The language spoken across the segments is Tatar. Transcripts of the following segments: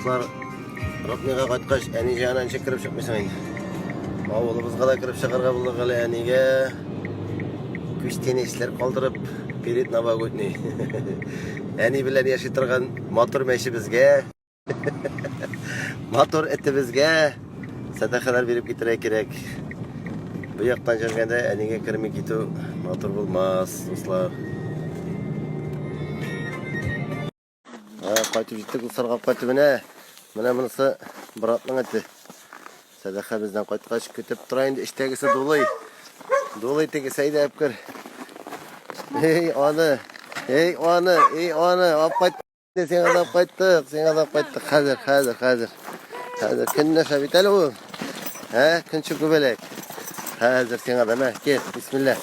Дуслар, Ротныйга кайткач, әни җанына ничек кереп чыкмыйсың инде? Авылыбызга да кереп чыгарга булдык әле әнигә. Күчтәнәчләр калдырып, перед новогодний. Әни белән яши торган матур мәчебезгә, матур этебезгә сәдакалар биреп китәргә кирәк. Бу яктан йөргәндә әнигә керми китү матур булмас, дуслар. Кайтып җиттек, дусларга кайтып менә. Менә монысы братның эте. Сәдаха бездән кайткач көтеп тора инде, эчтәгесе дулый. Дулый тегесе, әйдә алып кер. Эй, аны, эй, аны, эй, аны, алып кайт. Сиңа да кайттык, сиңа да кайттык. Хәзер, хәзер, хәзер. Хәзер көнләшә бит әле ул. Ә, көнче күбәләк. Хәзер сиңа да, мә, кил, бисмилла.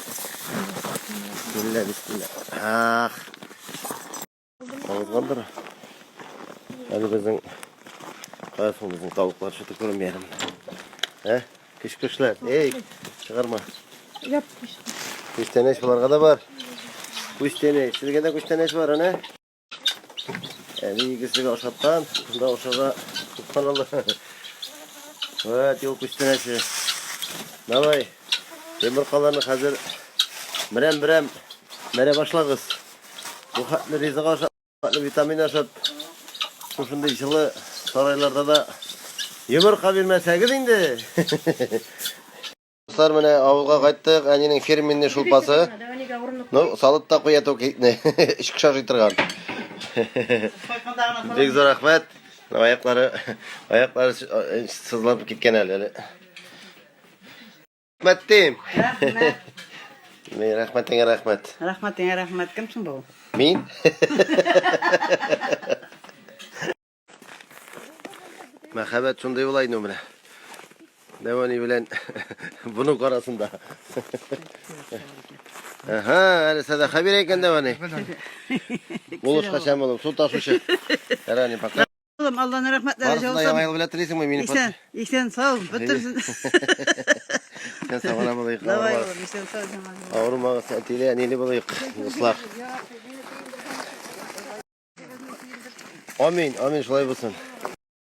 Бисмилла, бисмилла. Ах. Авызгандыр. Әле безнең кая соң безнең тавыклар что-то күренми әле. Ә? Кечкешләр. Эй, чыгарма. Яп. Күчтәнәч боларга да бар. Күчтәнәч. Сезгә дә күчтәнәч бар, әнә. Әби икесегә ашаткан, шунда ашарга туктан алды. Вот, юл күчтәнәче. Давай. Йомыркаларны хәзер берәм-берәм мәрә башлагыз. Бу хәтле ризык ашап, хәтле витамин ашап, шушындый җылы сарайларда да йомырка бирмәсәгез инде. Дуслар, менә авылга кайттык. Әнинең фирменный шулпасы. Ну, салып та куя тук итне. Өч кеше ашый торган. Бик зур рәхмәт. Аяклары, аяклары сызланып киткән әле. Рәхмәт дим. Рәхмәт. Мин рәхмәтеңә рәхмәт. Рәхмәтеңә рәхмәт. Кем соң бу? Мин? Мәхәббәт шундый була инде менә. Дәвани белән внук арасында. Ага, әле сәдака бирә икән Дәвани. Булышка шәм булып, су ташучы. Ярани, пока. Улым, Алланың рәхмәтләре Барысын да яусын. яңа ел белән телисеңме мине? Исән, исән сау, бетерсен. Исән сау гына булыйк. Давай, улым, исән сау яңа ел. Авырмагыз, әтиле, әниле булыйк, дуслар. Амин, амин, шулай булсын.